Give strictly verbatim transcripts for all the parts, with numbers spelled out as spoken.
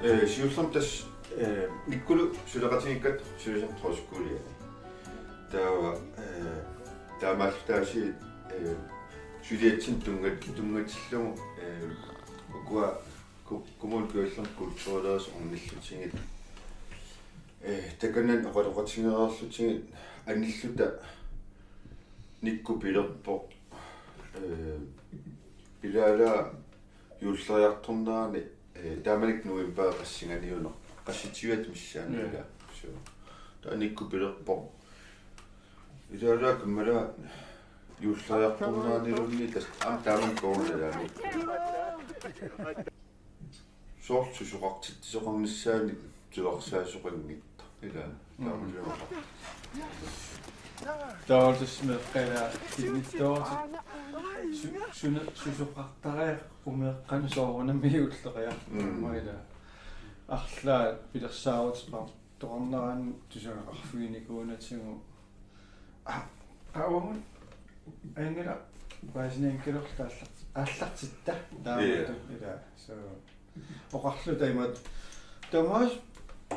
Ee, siullermik tassa, ee, Nikkulu suleqatigiikkatta sulisartoq højskoliani. Taava, ee, taamaallaat aasiit, ee, suliatsinni tunngat-, tunngatillugu, ee, ukua Ku-, Kommune Kujallermi kulturlærersuarmi ornillutigit, ee, takanani oqaloqatigereerlutigit anilluta Nikku pilerpoq, ee, ilaalaat juulleriartornerani, ee, taamanikkut novembarip qassinganiuneq, qassit missaani. Ja. Ilaa. Suu. Taava Nikku pilerpoq. Ilaalaat kammalaat juulleriartorneraniluunniit tassa aamma taamani koornalaani. Soorlu susoqartitsisoqarnissaannik tuarsaasoqanngitsoq. Ilaa. Mm. Taamaalioqa. Taava tassa meeqqat ilaat kinnittoorti. Su-, suna susoqartariaqarput meeqqanut soorunami juulleriartormat. Mm. Ilaa. Arlaat pilersaarutipar-, toqarnerani tusagaqarfiginikuunatigut. Aa, qaavamut anngila paasinianngikkaluarluta aallar-, aallartitta taamatut. Ja. Ilaa. So, oqarluta imaattoq: Tamaasa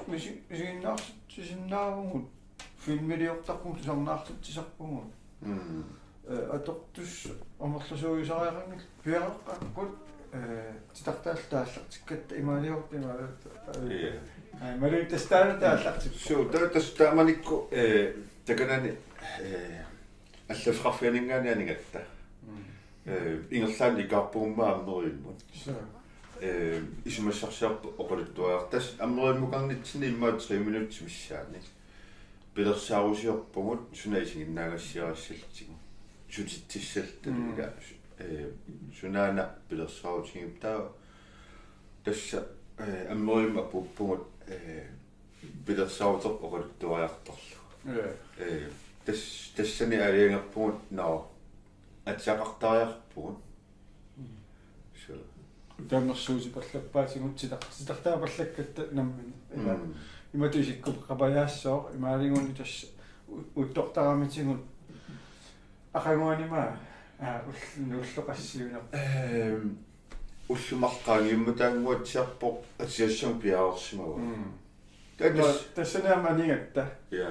misi-, misiginnaarsitsisinnaavugut, filmiliortarpugut, tusarnaartitsisarpugut. Mm. Ee, atortussaq amerlasuugisariaqanngilaq, piareeqqakkut, ee, titartaalluta aallartikkatta imaaliorluta imaaliorluta. Ja. Aa, imaluunniit tassa taanna aallartippoq. Suu, taava tassa taamanikkut, ee, takanani, ee, allaffeqarfianinngaanniit anigatta. Mm. Ee, ingerlaannaq ikaarpugut aamma Amerimmut. Suu. Ee, isumassarsiorpoq oqaluttuariartoq. Tassa Amerimmukarnitsinni immaqa tre minutsit missaanni pilersaarusiorpugut suna isiginnaagassiarissallugu. Sutitsissalluta. Mm. Ilaa, ee, sunaana pilersaarutigipput. Taava tassa, ee, Amerimmut apuuppugut, ee, pilersaaruteqarpoq oqaluttuariartorlugu. Ja. Ee, tas-, tassani aalajangerpugut, nå, atisaqartariaqarpugut. Mm. Suu. Tamersuutipallappaatigut titar-, titartaapallakkatta nammineq. Ima-, mm, imatut isikkoqarpajaassooq, imaaliunniit tassa u-, uuttortaramitigut aqaguanima, aa, ull-, ulloqassiunerpoq. Ehm, ullut marluk qaangiummata taannguatsiarpoq atisassanut piareersimavaa. Mm. Taava tas-, tassani aamma anigatta. Ja.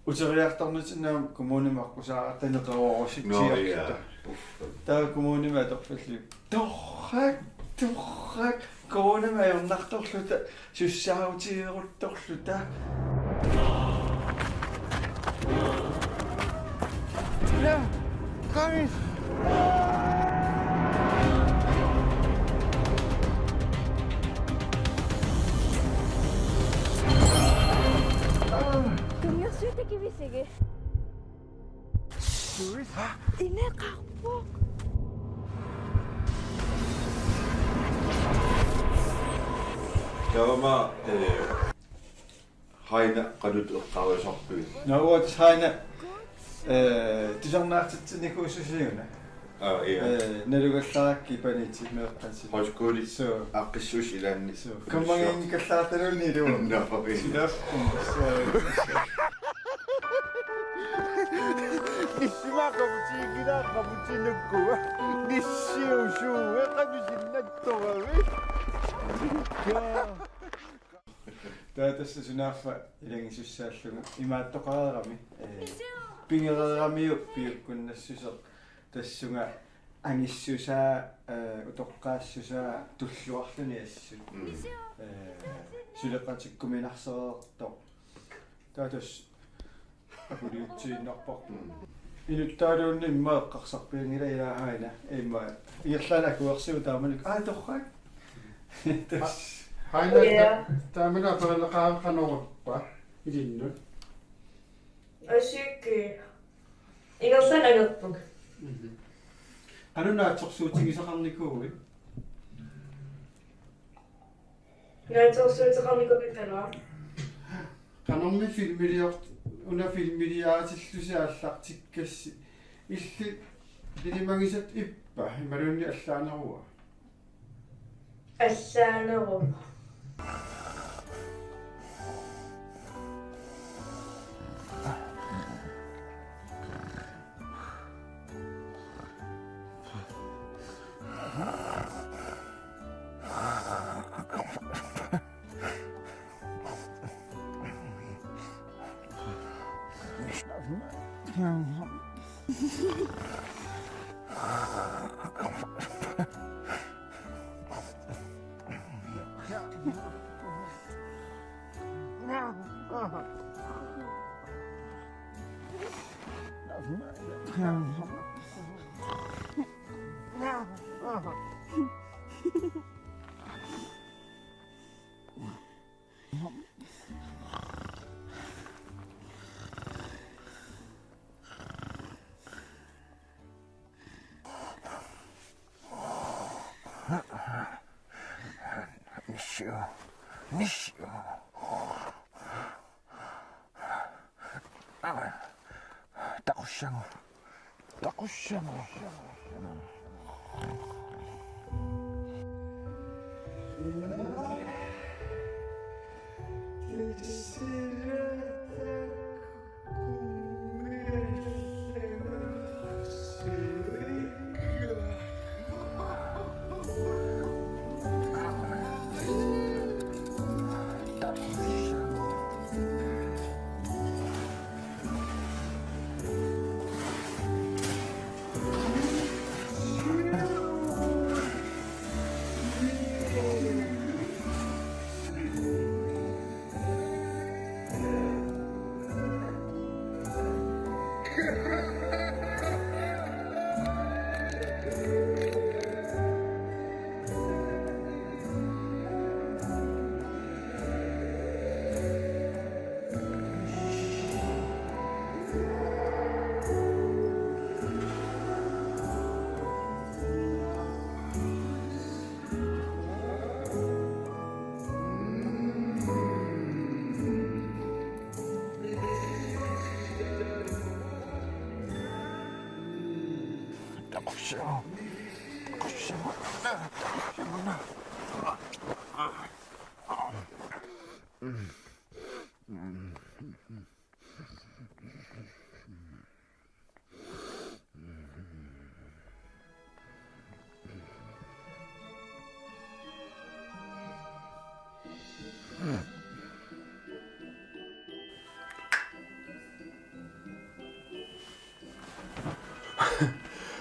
Uteriartornitinni aamma kommunimi aqqusaaratta neqeroorusitsiorluta. Nå, ja. Uffa. Taava kommunimi atorfillit: Torrak, torrak, kommunimi ajornartorluta, sussaarutigeruttorluta. Ja, qamis. Tunngasuuta kivisigi. Ineqarpoq. Taava, ee, Heine, qanoq eqqaarusaarpit? Nå, uanga tassa Heine, ee, tusarnaartitsinikuususi una. Aa, ja. Ee, nalugallarakkit panitit meeqqatit. Højskole. Suu. Aaqqissuussat ilaanni. Suu. Kammagiinngikkallaartaluunniit iluamik. Nå, ja. Silaap. Suu. Nissimaa qamutiginngilara qamutinukku. Nissiusuuve qamisinnattoravit. Ja. Taava tassa sunaaffa ilanngisussaallunga imaattoqareerami, ee, pigereeramiuk piukkunnassuseq tassunga angissusaa, ee, utoqqaassusaa tulluarluni assut. Mm. Ee, suleqatikkuminarsooreertoq. Taava tassa akuliutsiinnarparput. Mm. Inuttaaluunniit immaqa eqqarsarpianngilaq ilaa Heina. Immaqa ingerlaannaq akuersivoq taamanikkut. Aa, torrak. Tassa. Heina, ja, ta-, taamani aperilleqaara qanorippa ilinnut. Asik. Ingerlaannaq angerpunga. Mhm. Qanoq naatsorsuutigisaqarnikuuit? Naatsorsuuteqarnikuugaluarlunga. Qanormi filmiliort-, una filmiliaatillusi aallartikkassi, illit ilimagisat ippa, imaluunniit allaanerua? Allaaneruvoq. Nisio. Nisio. Taqussagu. Taqussagu.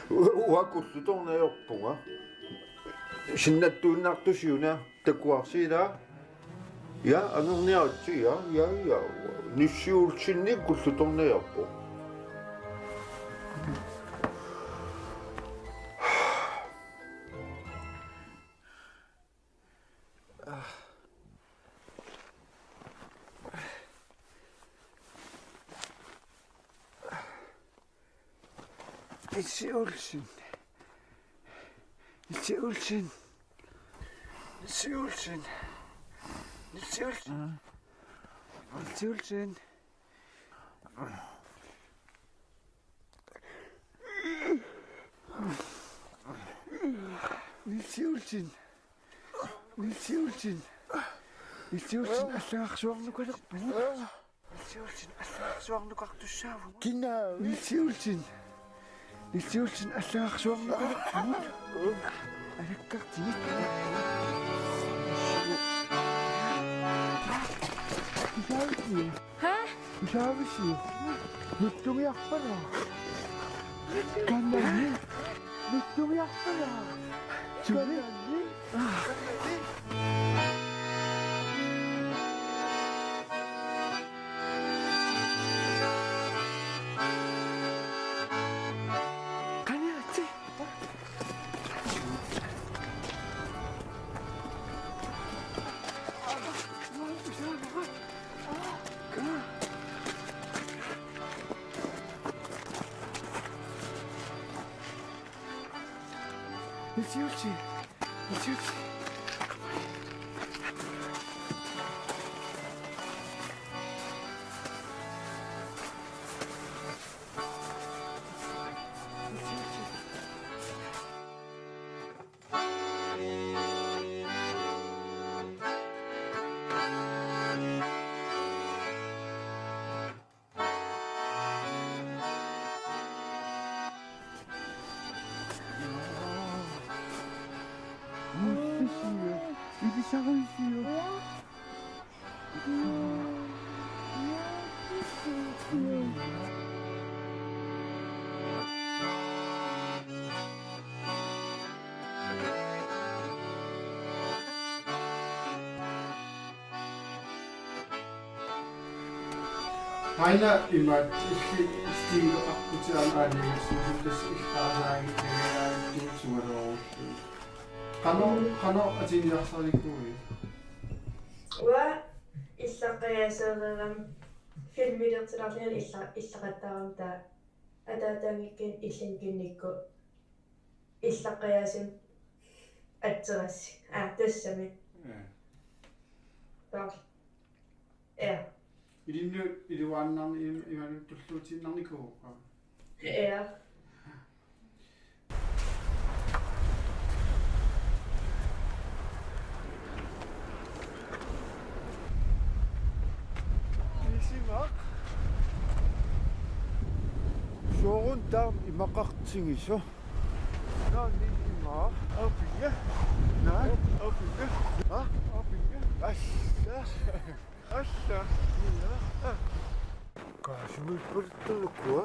Uanga Kullutornajorpunga. Sinnattuinnartusi una takuarsi ilaa? Ja, anguniaritsi, ja, ja, ja. Nissi Olsenip Kullutornajorpoq. Nilsi Olsen. Nilsi Olsen. Nilsi Olsen. Nilsi Olsen. Nilsi Olsen. Nilsi Olsen. Nilsi Olsen. Nilsi Olsen allagarsuarnukalerpugut. Nilsi Olsen allagarsuarnukartussaavugut. Kina? Nilsi Olsen. Nilsi Olsen allagarsuarnukalerpugut. Alakkartigit. Ha? Ilaavisiuk? Nuttungiarpara. Kanani? Nuttungiarpara. Suli? Kanani? Kanani? Aana imaattoq illit stiileqarputit aamma aalajangersimasutut tassa illaasaaginnarniartut sugaluarullugu. Qanoq, qanoq atiniarsarikuuit? Uanga illaqqajaasereerama filmiliortilaarlunga illa-, illaqattaarama taava ataataanngikkaanni illinnikkut illaqqajaasumik atserassi. Aa, tassami. Ja. Taava. Ja. Ilinnut iluaannarni im-, imaluunniit tulluutiinnarnikuuvoq. Ja. Isimaq. Sooruna taama imaqartigisoq? Naa, ni imaa. Aapinga. Naa, aapinga. Ha? Aapinga. Alla. Alla. Kaa, sumiippaluttut ukua?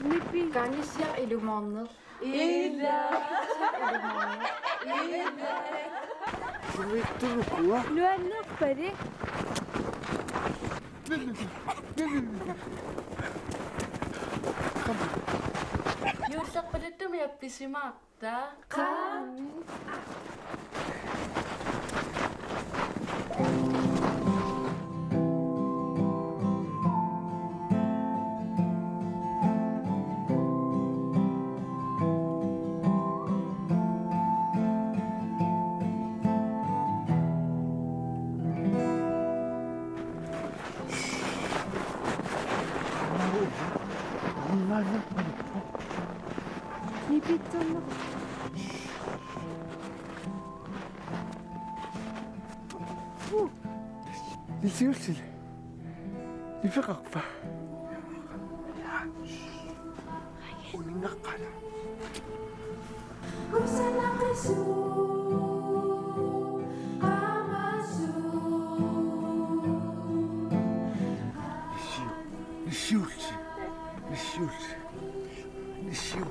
Nipi. Kaanissiaq ilumoorneq. Ila. Ila. Sumiittut ukua? Nuannerpali. Juullerpaluttumi appisimaarta. Qaa. Nipittorneq. Nisiulli. Nipeqarpa? Uningaqqala. Nisiu-, nisiulli. Nisiulli. Nisiu.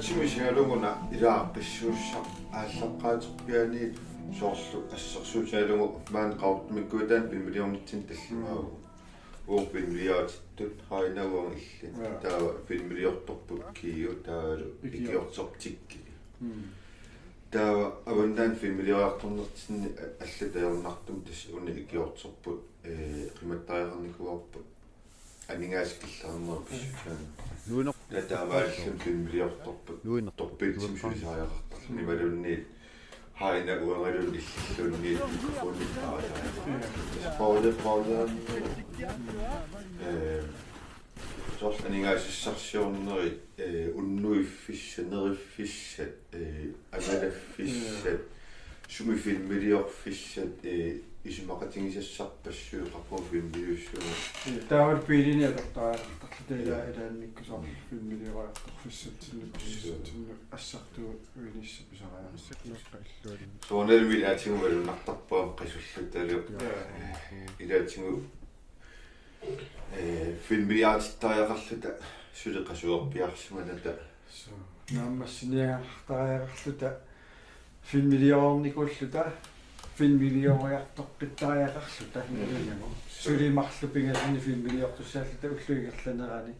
Simisigaluguna ilaaqqissuussaq aallaqqaaterpiaaniit soorlu assersuutigalugu maani Qaqortumikkuutaani filmiliornitsinni tallimaavugut. Uagut filmiliaatittut Heina uanga illit. Ja. Taava filmiliortorput Kiu taavalu ikiortoq Tikki. Mm. Taava Avannaani filmiliorartornertinni allat ajornartumik tassa una ikiortorput, ee, qimattariaqarnikuuarput. Aningaasat killiliinerit pissutaanni. Nuineq. Taava taamaalilluni filmiliortorput. Nuineq. Torpiltimi sulisariaqartarluni imaluunniit Heina uangaluunniit illilluunniit mikrofonit paasariaqartarluni. Paula, Paula. Ee, soorlu aningaasassarsiornerit, ee, unnuiffissat, neriffissat, ee, angalaffissat, sumi filmiliorfissat, ee, isumaqatigisassarpassuit qaqugu filmiliussuugut. Ee, taavalu biilinik atortariaqartarluta ilaa, ja, ilaannikkut soorlu, mm, filmilioriartorfissatsinnut pissatsinnut assartuuinissaq pisariaqartarluta. Soorunalimi ilaatigut malunnartarpoq qisullutalu. Ja. Ilaatigut, ee, filmiliaatittariaqarluta suli qasuerpiarsimanata. Suu. Naammassiniartariaqarluta filmiliornikuulluta, filmilioriartoqqittariaqarluta, mm, imaluunniit. Suu. Suli marluk pingasuni filmiliortussaalluta ullup ingerlanerani.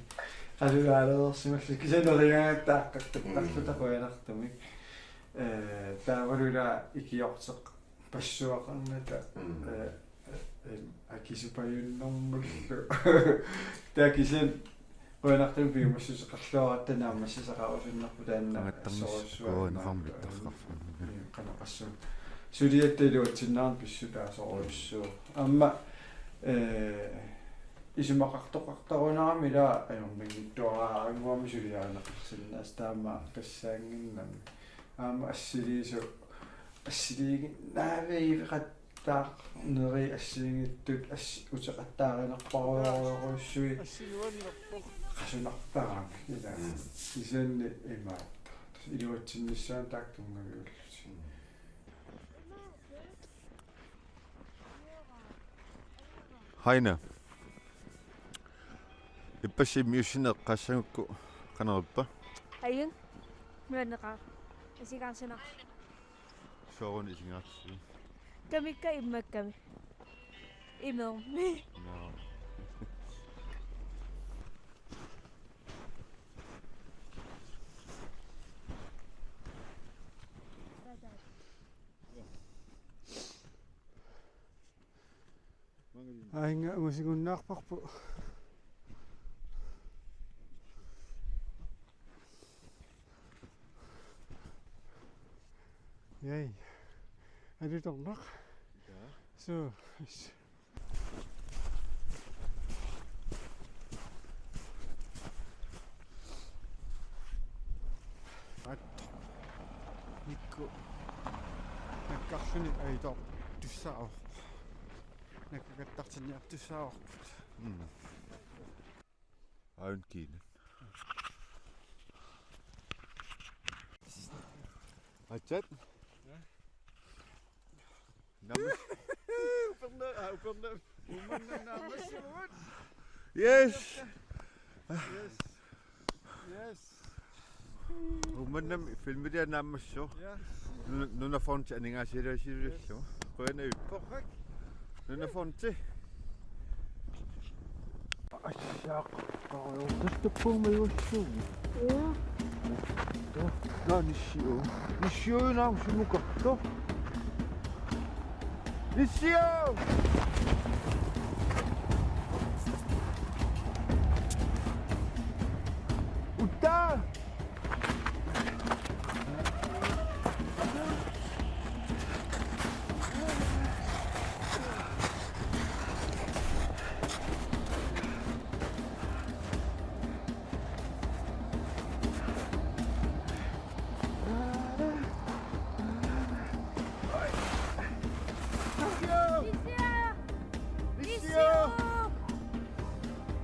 Qasusaalereersimalluta kisianni neriangaattaaqqaqqittarluta, mm, qujanartumik. Ee, taavalu ilaa ikiorteq passuaqarnata, mm, ee, ee, akisupajunnermullu. Taava kisianni qujanartumik piumassuseqarluaratta naammassisaqarusunnerput taanna. Qangattarnis assorujussuaq kuuneqarmik imaattoq. Tarrarfimmi. Ee, qanoq assut. Suliatta iluatsinnerannik pissutaasorujussuuvoq. Aamma, ee, isumaqartoqartarunarami ilaa ajornanngitsuaraannguamik suliarineqarsinnaasut taama tassaannginnami. Aamma assiliisoq, assiliiginnaaviiveqattaarneri assigiinngitsut ass-, uteqattaarinarparujorujorujussuit qasunartarami ilaa. Mm. Kisianni imaattoq. Iluatsinnissaanut taakku tunngaviullutik. Mm. Heina. Ippassaq immiussineq eqqaassagukku qanoq ippa? Ajunngilaq. Nuanneqaaq. Isigaarsinaq. Sooruna isigaarsi? Kamikka immakkami. Imermi. Naa. Aajuna ungasingunnaarparput. Jai. Alutornaq. Ja. Suu. Aat. Nikku. Nakkarluni ajutoortussaavoq. Nakkakattartinniartussaavarput. Mm. Aajuna kiinaq. Atsat. Ja? Naammas-, Uperna-, aa, Uperna-, Uummannami naammassivugut. Yes. Yes. Yes. Uummannami filmiliaq naammassivoq. Ja. Nuna-, Nunafondi aningaasialiusillugu. Qujanaq ippoq. Nunafondi. Assaaq, taarujortittuppummi iussuugi. Ja. Ja, nisio. Nisio naam simukarto. Nisio! Utta! Nisio!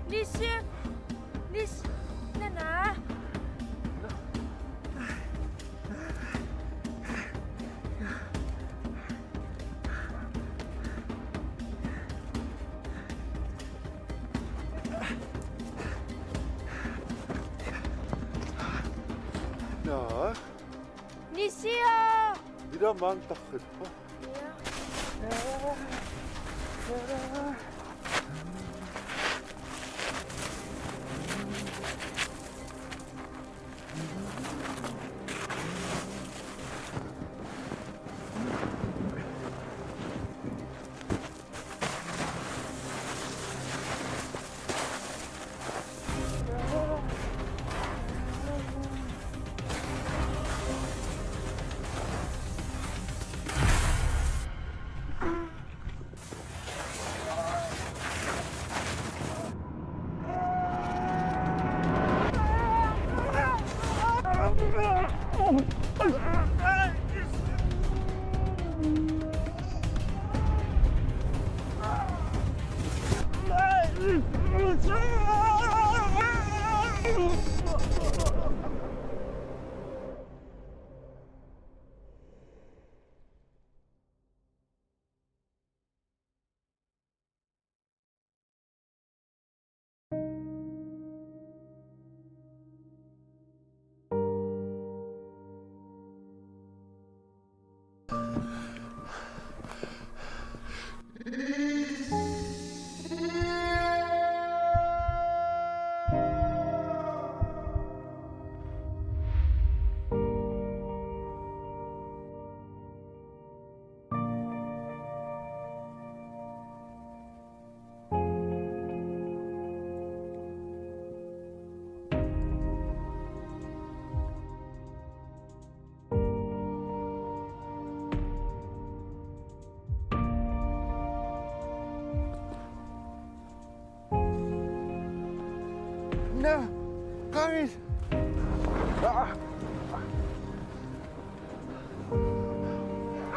Nisio! Nis-, nana! Sio! Ila maanga tarrippa. Ja. No, Karis. Ah.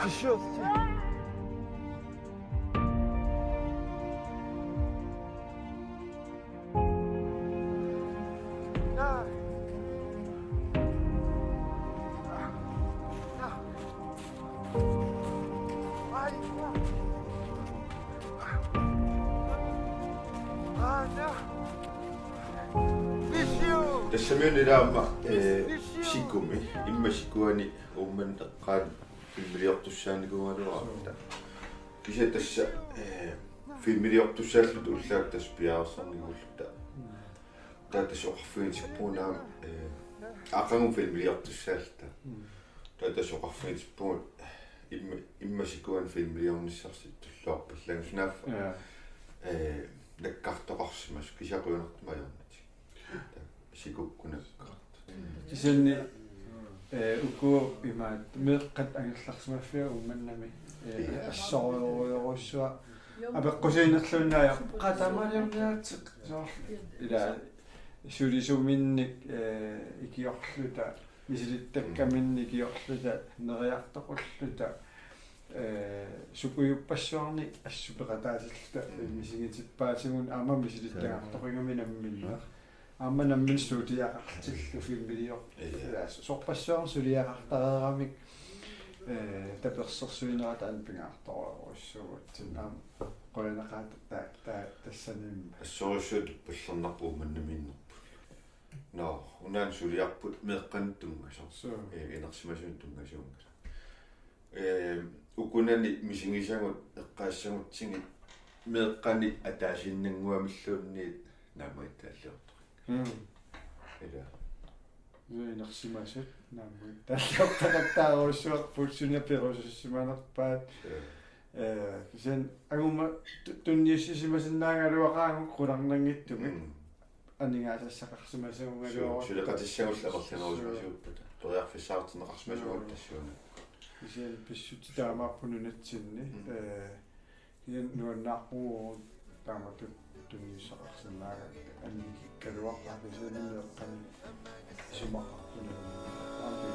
She shot. Tassami una aamma, eh, sikumi, immaqa sikuani Uummannap eqqaani filmiliortussaanikuugaluaratta. Kisianni tassa, eh, filmiliortussaalluta ullaaq tassa piareersarnikuulluta. Taava tassa oqarfigitippugut aamma, eh, aqagu filmiliortussaalluta. Taava tassa oqarfigitippugut imma-, immaqa sikuani filmiliornissarsi tulluarpallaanngitsoq naaffa. Ja. Eh, nakkartoqarsimasoq kisianni qujanartumik ajornatik. Taava sikukkut nakkartut. Kisianni, eh, uku imaattoq meeqqat angerlarsimaffiat Uummannami, eh, ja, assorujorujussuaq apeqqusiinerluunniit ajorput. Qaa taamaaliorniaritsi soorlu. Ila sulisuminnik, eh, ikiorluta, misilittakkaminnik ikiorluta, neriartoqulluta, eh, sukujuppassuarnik assut peqataatilluta, mm, misigitippaatigut aamma misilittagartoqigami namminneq. Aamma nammineq suliaqartillugu filmilior-, ja, ila sorpassuarnik suliaqartareeramik, eh, tapersersuinerata aamma pingaartorujussuuvugut. Aamma qujanaqaaq ta-, ta-, tassaniimmat. Assorujussuaq tuppallernarpoq Uummannamiinnerput. Nå, unaana suliarput meeqqanut tunngasoq. Suu. Eh, inersimasunut tunngasuunngilaq. Eh, ukunani misigisagut eqqaassagutsigit meeqqani ataasiinnannguamilluunniit naammagittaalliortoq. Mm. Ila. Inersimasut naammagittaalliortaqattaarujussuarput suna perusussimanerpaat. Ja. Eh, kisianni anguma tu-, tunniussisimasinnaagaluaqaagut qularnanngitsumik. Mm. Aningaasassaqarsimasagungaluarutta. Su-, suleqatissagullu amerlanerusimasuuppata. Periarfissaqartinneqarsimasuugut tassuuna. Kisianni pissutsit taamaappoq nunatsinni. Mm. Eh, kisianni nuannaarpugut taamatut tunniussaqarsinnaagatta annikikkaluarpara kisianni meeqqani isumaqartunut. Aamma